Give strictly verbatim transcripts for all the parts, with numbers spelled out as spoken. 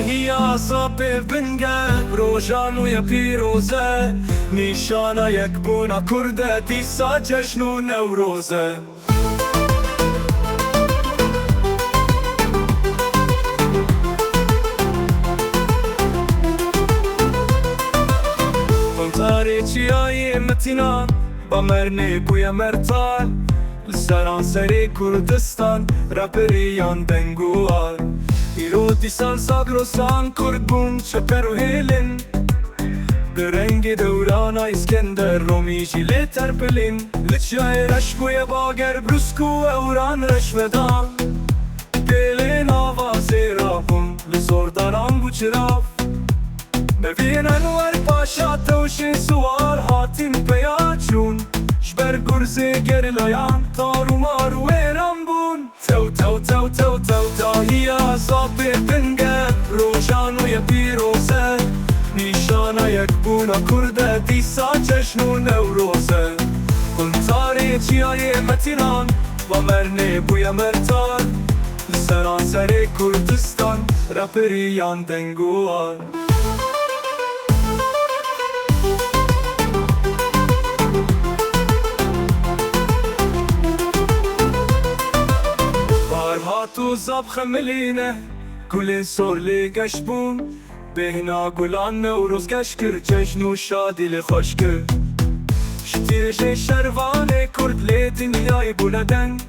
Şahiya Zapê Bingel, roja nû ye pîroz e, nîşana yekbûna Kurd e, dîsa cejn û Newroz e. Quntarê Çiyayê Metînan, Bamernê bûye mertal, li seranserê Kurdistan, raperiyan deng û al. Îro dîsan Zagrosan Kurd bûn, çeper û hêlin, bi rengê dewrana Îskender Romî jî lê terpilîn. Li Çiyayê Reş bûye bager, brûsk û ewran reşvedan, pêlên avazê rabûn, li zordaran bû çirav. Meviyên Enwer Paşa tewşên siwar hatin peya çûn, ji ber gurzê gerîlayan tar û mar wêran bûn. Tew, tew, tew, tew, tew, Şahiya Zapê Bingel, roja nû ye pîroz e, nîşana yekbûna Kurd e, dîsa cejn û Newroz e. Quntarê Çiyayê Metînan, Bamernê bûye mertal, li seranserê Kurdistan, raperiyan deng û al. Bahar hat û zap xemilîne, gulên sor lê geş bûn. Bêhna gulan Newroz geş kir, cejn û şadî lê xweş kir. Ji tîrê jê şervanê Kurd lê dinyayê bûne deng.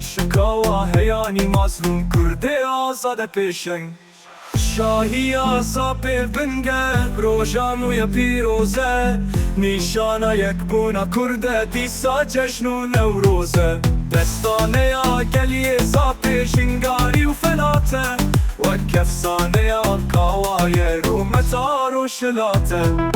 Ji kawa heyanî mazlûm Kurdê azad e pêşeng. Şahiya Zapê Bingel, roja nû ye pîroz e, nîşana yekbûna Kurd e, dîsa cejn û Newroz e. Destaneya geliyê Zapê jingarî û felat e, wek efsaneya kawa ye rûmet a rojhilat e.